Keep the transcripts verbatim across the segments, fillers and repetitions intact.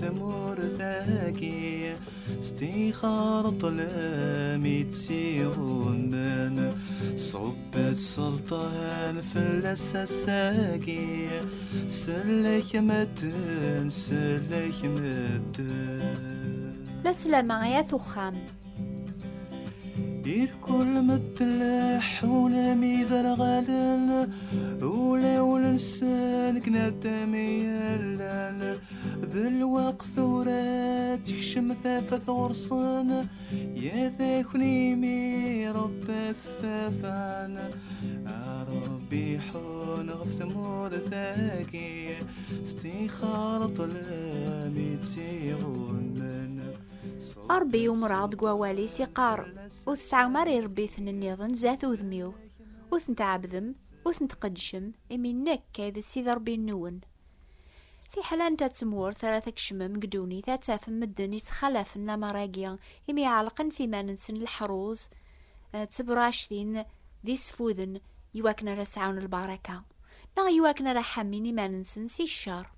Tamurt-agi s tixar ṭṭlam i tt-iɣummen, ṣubbet sselṭan fell-as ass-agi, sellek medden, sellek medden. La slama i at uxxam. Irkul medden leḥḥun am iderɣalen, ulawen-nsen deg nadam i llan. D lweqt tura ad tekcem tafat ɣur-sen, ya takni mi Rebbi tafan. A Rebbi ḥun ɣef tmurt-agi, s tixar ṭṭlam i tt-iɣummen. A Rebbi yumer-aɣ deg wawal-is iqqar, ur tesɛum ara irebbiten nniḍen zdat udem-iw, ur ten-tɛebdem, ur ten-tqeddcem, imi nekk ay d Sidi Rebbi-nwen. Fiḥel anta tmurt ara tkecmem deg ddunit, ad tafem medden ittxalafen lamar-agi, imi ɛelqen f iman-nsen leḥruz, eh, d tebractin d isfuden, iwakken ara sɛun lbaraka, neɣ iwakken ara ḥammin iman-nsen si ccer.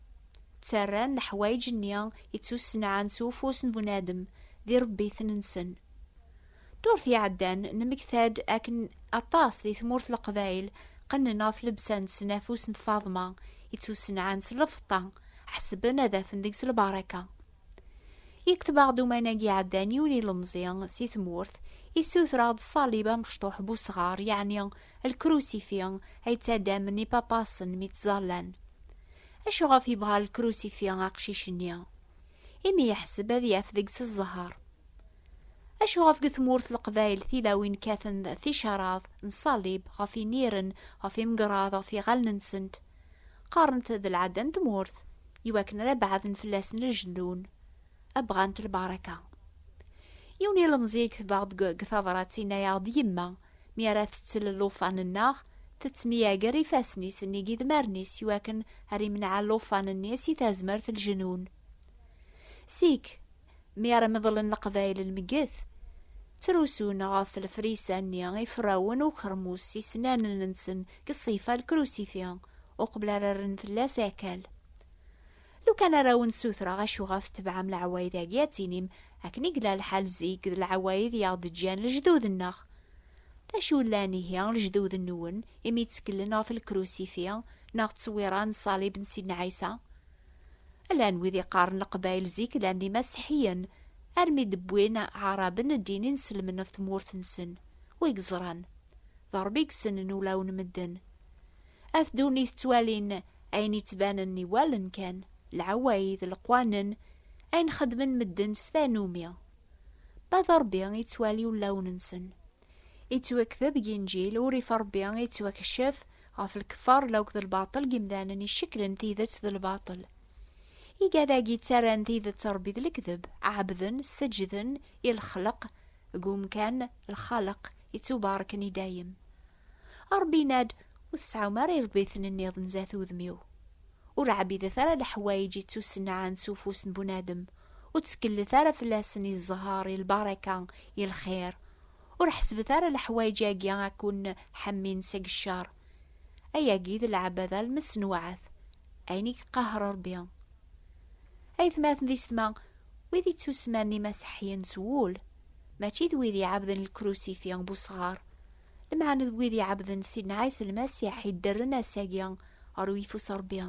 Ttarran leḥwayeǧ-nni ittusenɛan s ufus n bunadem d irebbiten-nsen. Ddurt iɛeddan, nemmekta-d akken aṭas di tmurt n Leqbayel qqnen ɣef llebsa-nsen afus n Faḍma, ittusenɛan s lfeṭṭa, ḥesben ad afen deg-s lbaraka. Yekteb-aɣ-d umanag iɛeddan yiwen ilemẓi si tmurt, issuter-aɣ-d ṣṣalib amecṭuḥ bu sɣar, yeɛni lkrusifi ay ttaddamen ipapasen mi ttẓallan. Acuɣef yebɣa lkrusifi aqcic-nni? Imi yeḥseb ad yaf deg-s zzher. Acuɣef deg tmurt n Leqbayel tilawin kkaten ticaraḍ n ṣṣalib ɣef iniren, ɣef imegraḍ, ɣef iɣallen-nsent? Qqarent d lɛada n tmurt, iwakken ara beɛden fell-asen lejdun, ad bɣant lbaraka. Yiwen ilemẓi yekteb-aɣ-d deg, deg tabrat, yenna-yaɣ-d yemma, mi ara tettel llufan-nneɣ, tettemyager ifassen-is nnig idmaren-is iwakken ar imneɛ llufan-nni si tazmert n lejdun. Zik, mi ara meḍlen Leqbayel lmeggit, ttrusun ɣef lefrisa-nni iferrawen ukermus isnanen-nsen deg ṣṣifa lkrusifi, uqbel ara rren fell-as akal. Lukan ara wen-ssutreɣ acuɣef tetebɛem leɛwayed-agi, ad tinim akken i yella lḥal zik d leɛwayed i aɣ-d-ǧǧan lejdud-nneɣ. D acu llan ihi lejdud-nwen imi tteklen ɣef lkrusifi neɣ ttewwira n ṣṣalib n Sidna Ɛisa? Llan wid iqqaren Leqbayel zik llan d imaseḥḥiyen, armi d-wwin Aɛraben ddin inselmen ɣef tmurt-nsen. Wi yeẓran? D Ṛebbi i yessnen ulawen n medden. At ddunit ttwalin ayen yettbanen i wallen kan, leɛwayed, leqwanen, ayen xeddmen medden s tannumi. Ma d Ṛebbi yettwali ulawen-nsen. Yettwakteb deg Inǧil, urrif n Ṛebbi yettwakcef ɣef lkeffer lakked lbaṭel n yimdanen icekklen tidet d lbaṭel. Igad-agi ttarran tidet n Ṛebbi d lekdeb, ɛebden, seǧǧden i lexleq deg umkan lxaleq ittubarken i dayem. Ṛebbi yenna-d, ur tesɛum ara irebbiten nniḍen zdat udem-iw. Ur ɛbidet ara leḥwayeǧ ittusenɛan s ufus n bunadem, ur ttkellet ara fell-asen i zzher, i lbaraka, i lxir. Ur ḥesbet ara leḥwayeǧ-agi ad ken-ḥemmin seg ccer. Ayagi d leɛbada lmesnuɛet, ayen i iqaher Ṛebbi. Aytmaten d yessetma, wid ittusemman d imaseḥḥiyen s wul, mačči d wid iɛebden lkrusifi bu sɣar, lmeɛna d wid iɛebden Sidna Ɛisa Lmasiḥ idderren ass-agi ɣer uyeffus n Ṛebbi.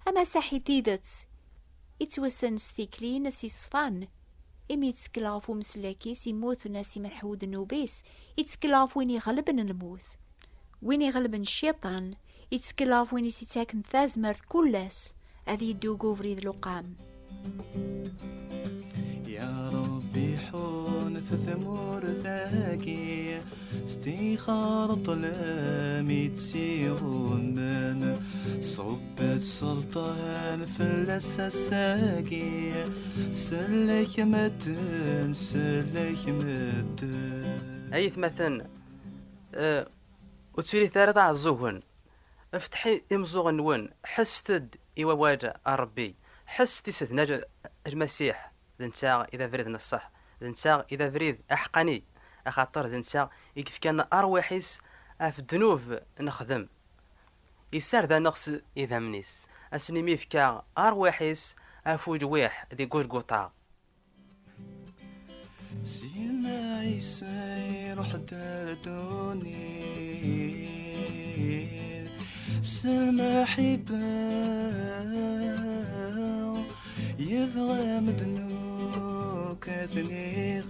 Amasaḥi n tidet ittwassen s tikli-ines yeṣfan, imi yettkel ɣef umeslak-is immuten a s-imerḥew ddnub-is, yettkel ɣef win iɣelben lmut. Win iɣelben cciṭan, yettkel ɣef win i s-ittaken tazmert kul ass, ad yeddu deg ubrid luqam. Ya Ṛebbi ḥun f tmurt-agi, s tixar ṭṭlam i tt-iɣummen, ṣubbet sselṭan fell-as ass-agi, sellek medden, sellek medden. Aytmaten, eh, ur ttilit ara d aɛeẓẓugen. Fetḥ imeẓẓuɣen-nwen, ḥesset-d i wawal n Ṛebbi, ḥesset i Sidna Lmasiḥ, d netta i d abrid n ṣṣeḥ, d netta i d abrid aḥeqqani, axaṭer d netta i yefkan ṛṛwaḥ-is ɣef ddnub nexdem. Yessared-aneɣ s idammen-is, ass-nni mi yefka ṛṛwaḥ-is ɣef ulwiḥ di Gulguṭa. Sidna Ɛisa iruḥ-d ar ddunit s lmaḥibba, yebɣa medden akk ad ten-iɣit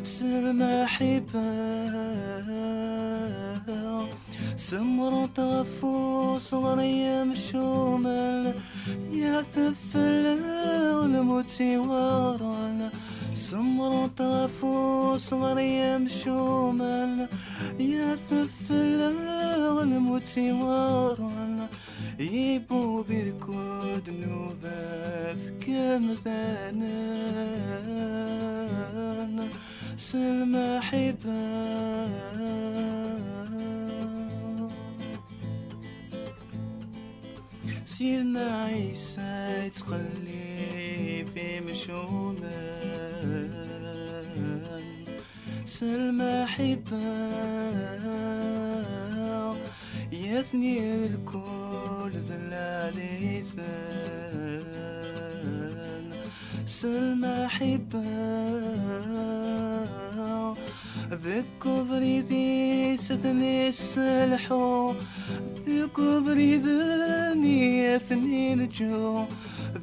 s lmaḥibba. Semmṛet ɣef uṣɣer i yemcumen, yeɛteb fell-aɣ lmut iweɛṛen. Semmṛet ɣef uṣɣer i yemcumen, yeɛteb fell-aɣ lmut iweɛṛen. Ibubb irkul ddnubat kamdanen s lmaḥibba. Sidna Ɛisa yettqellib imcumen s lmaḥibba, yatni lkul d lɛali-ten s lmaḥibba. Deg ubrid-is ad ten-isselḥu, deg ubrid-nni ad ten-inǧu,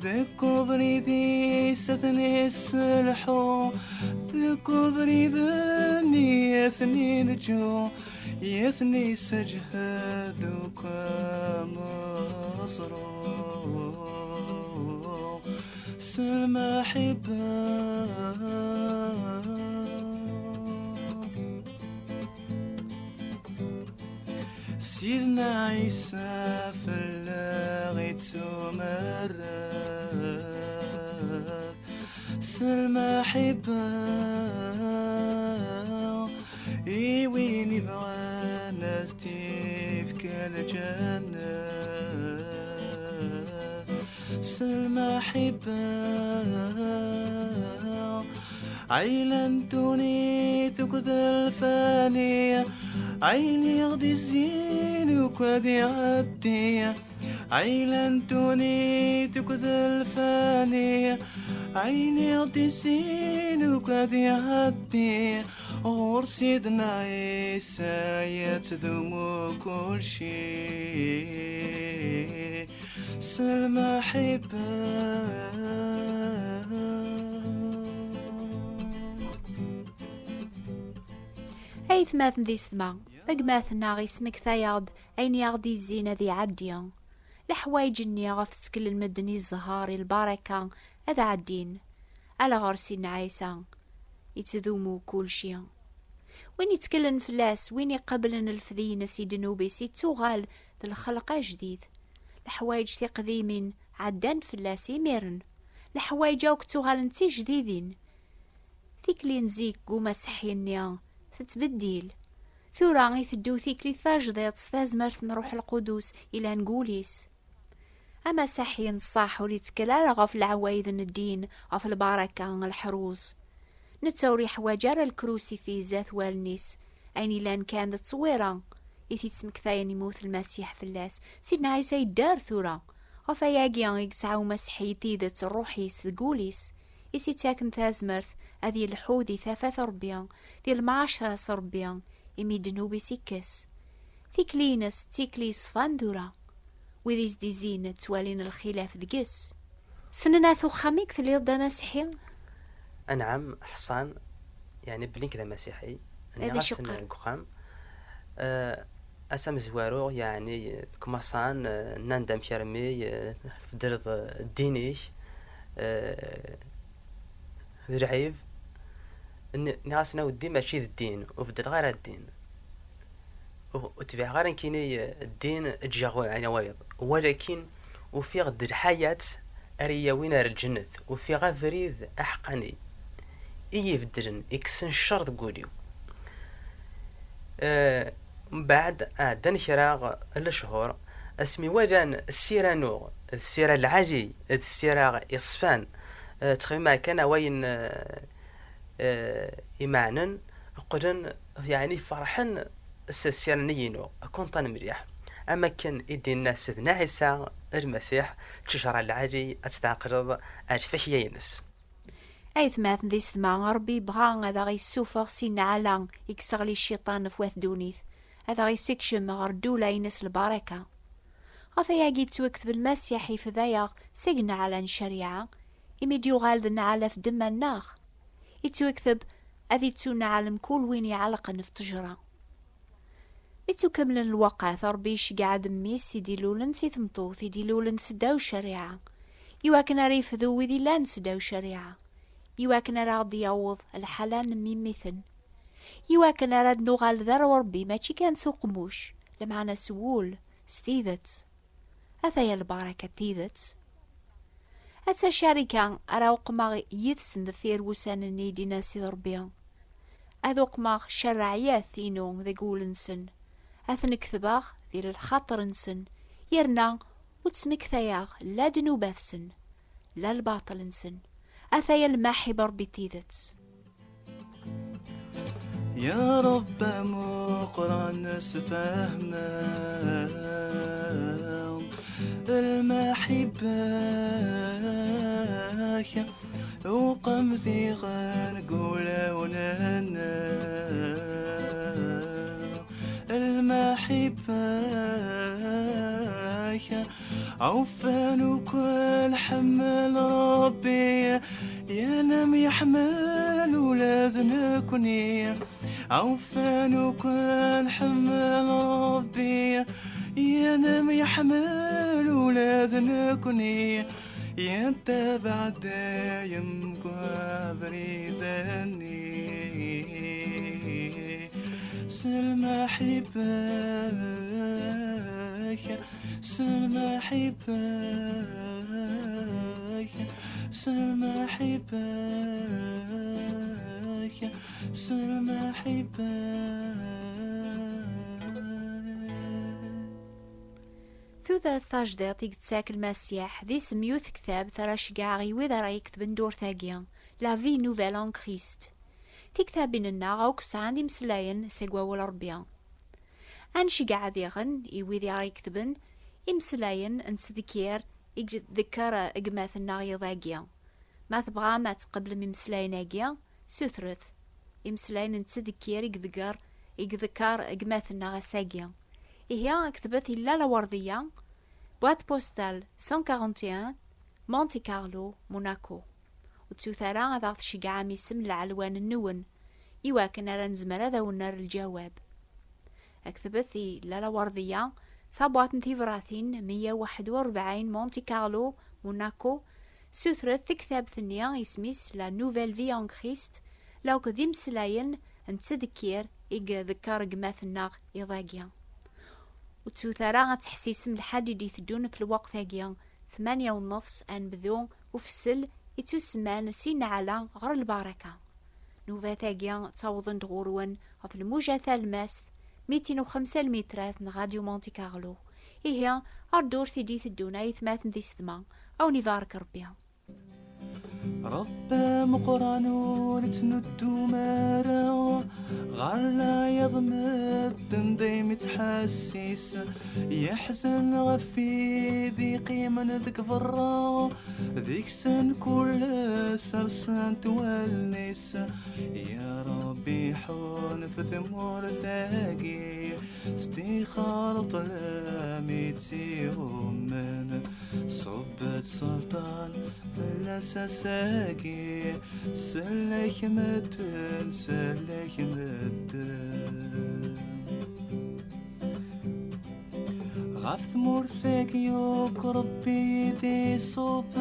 deg ubrid-is ad ten-isselḥu, deg ubrid-nni ad ten-inǧu, ad ten-isseǧhed akk ameẓru s lmaḥibba. Sidna Ɛisa fell-aɣ ittumerred s lmaḥibba, i win ibɣan ad s-tifk lǧennet s lmaḥibba. Ɛila n ddunit akked lfani, ayen i ɣ-d-izzin akk ad iɛeddi. Ɛila n ddunit akked lfani, ayen i ɣ-d-izzin akk ad iɛeddi. Ɣur Sidna Ɛisa yettdumu kulci s lmaḥibba. Aytmaten d yessetma, gma-tneɣ yesmektay-aɣ-d ayen i aɣ-d-izzin ad iɛeddi. Leḥwayeǧ-nni ɣef tteklen medden i zzher, i lbaraka, ad ɛeddin. Ala ɣer Sidna Ɛisa, ittdumu kulci. Win itteklen fell-as, win iqeblen lefdi-ines i ddnub-is, ittuɣal d lxelq ajdid. Leḥwayeǧ tiqdimin ɛeddan fell-as imiren. Leḥwayeǧ akk ttuɣalent d tijdidin. Tikli n zik deg umaseḥḥi-nni tettbeddil. Tura iteddu tikli tajdiṭ s tazmert n Ṛuḥ Lqudus ilan deg wul-is. Amasaḥi n ṣṣeḥ ur ittkel ara ɣef leɛwayed n ddin, ɣef lbaraka, leḥruz. Netta ur yeḥwaǧ ara lkrusifi zdat wallen-is, ayen ilan kan d ttewwira i t-ittmektayen, imut Lmasiḥ fell-as. Sidna Ɛisa yedder tura. Ɣef ayagi i yesɛa umaseḥḥi tidet ṛṛuḥ-is deg wul-is, i s-ittaken tazmert ad yelḥu di tafat Ṛebbi, di lemɛaca s Ṛebbi, imi ddnub-is ikkes. Tikli-ines d tikli yeṣfan tura. Wid i s-d-izzin ttwalin lxilaf deg-s. Ssnen at uxxam-ik telliḍ d amaseḥḥi? Anɛam, ḥṣan, yeɛni belli nekk d amasiḥi. Nniɣ-asen deg uxxam. Eh, ass amezwaru, yeɛni, kmaṣan, eh, nnan-d amek armi, eh, tbeddleḍ, eh, ddin-ik, eh, d lɛib. Nni-, nniɣ-asen a weddi, mačči d ddin, ur beddleɣ ara ddin. Ur, ur tbiɛeɣ ara nekkini, eh, ddin, ǧǧiɣ wa-, ayen wayeḍ. Walakin ufiɣ-d lḥayat ara yi-yawin ar lǧennet. Ufiɣ abrid aḥeqqani i yi-ibeddlen, ikksen ccer deg wul-iw. Eh, mbeɛd ɛeddan kra n lechur, asmi walan ssira-nneɣ d ssira lɛali, d ssira iṣfan, eh, ttxemmimeɣ kan a wayen, eh, eh, imeɛnen, qqlen, yeɛni, ferḥen s ssira-nni-inu, kontan mliḥ. Am akken i d-yenna Sidna Ɛisa, Lmasiḥ, ttejra lɛali ad tt-tɛeqleḍ ar tfakya-ines. Aytmaten d yessetma, Ṛebbi yebɣa ad aɣ-yessufeɣ si nneɛla i yesseɣli cciṭan ɣef wat ddunit, ad aɣ-yessekcem ɣer ddula-ines lbaraka. Ɣef wayagi yettwakteb Lmasiḥ yefda-yaɣ seg nneɛla n ccariɛa, imi d-yuɣal d nneɛla ɣef ddemma-nneɣ. Yettwakteb ad ittuneɛl mkul win iɛelqen ɣef ttejra. Mi ttukemmlen lwaqat, Ṛebbi iceggeɛ-d mmi-s i d-ilulen si tmeṭṭut i d-ilulen seddaw ccariɛa, iwakken ara yefdu wid illan seddaw ccariɛa, iwakken ara aɣ-d-yaweḍ lḥala n mmi-mmiten, iwakken ara d-nuɣal d arraw Ṛebbi, mačči kan s uqemmuc, lameɛna s wul, s tidet. Ataya lbaraka n tidet. Atta ccarika ara uqmeɣ yid-sen deffir wussan-nni i d-yenna Sidi Ṛebbi. Ad uqmeɣ ccerɛiyat-inu deg wul-nsen, ad ten-ketbeɣ di lxaṭer-nsen, yerna ur ttmektayeɣ la ddnubat-sen, la lbaṭel-nsen. Ataya lmaḥib Ṛebbi n tidet. يا رب مقرن سفهمه المحبة وقم ذي غنقول ونهنه المحبة عوفان وكل حمل ربي ينم يحمل ولاد نكني عوفان وكل حمل ربي ينم يحمل ولاد نكني ينتبع دايم قابري ذني سلمى حبك سلمى حبك سلمى حبك سلمى حبك Tudert tajdiṭ i yettak Lmasiḥ d isem n tektabt ara ceggɛeɣ i wid ara iketben ddurt-agi, La Vie Nouvelle en Christ. Tiktabin-nneɣ akk sɛant imeslayen seg wawal Ṛebbi. Ad nceggeɛ diɣen i wid i ɣ-iketben imeslayen n ttdekkir i iḍekker gma-tneɣ iḍ-agi. Ma tebɣam ad tqeblem imeslayen-agi, sutret. Imeslayen n ttdekkir i iḍekker, i iḍekker gma-tneɣ ass-agi. Ihi, ketbet i Lalla Werdiya, boîte postale cent quarante et un, Monte Carlo, Monaco. Ur ttut ara ad aɣ-tceggɛem isem n lɛelwan-nwen, iwakken ara nezmer ad awen-nerr lǧawab. Aktbet i Lalla Werdiya, tabwaṭ n tibratin meyya u waḥed u rebɛin, Monte Carlo, Monaco. Sutret tektabt-nni, isem-is La Nouvelle Vie en Christ, la akked imeslayen n ttdekkir i iḍekker gma-tneɣ iḍ-agi. Ur ttut ara ad teḥsisem lḥad i d-iteddun f lweqt-agi, tmanya u nnefs, anebdu ufessel ittusemman si nneɛla ɣer lbaraka. Nnubat-agi ttawḍen-d ɣur-wen ɣef lmuja talmast, mitin u xemsa lmitrat n Radio Monte Carlo. Ihi, ar ddurt i d-iteddun ay atmaten d isetma, a wen-ibarek Rebbi. Ṛebbi ameqqran ur yettnuddum ara ɣer leɛyaḍ medden daymi ttḥassis, yeḥzen ɣef wid yeqqimen deg berra, deg-sen kul ass rsent wallen-is. Ya Ṛebbi ḥun f tmurt-agi, stixer ṭṭlam i tt-iɣummen, ṣubb-d sselṭan fell-as ass-agi, sellek medden, sellek medden. Ɣef tmurt-agi akk Ṛebbi i d-iṣubb,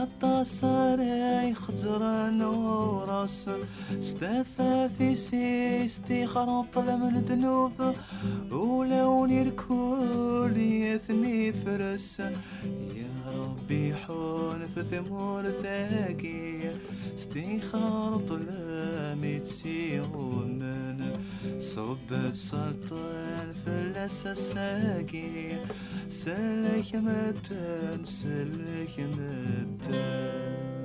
aṭas ara ixezzren ɣur-s, s tafat-is i stixer ṭṭlam n ddnub, ulawen irkul i ten-ifres. Ya Ṛebbi ḥun f tmurt-agi, stixer ṭṭlam i tt-iɣummen, ṣubb-d sselṭan fell-as ass-agi, sellek medden, sellek medden.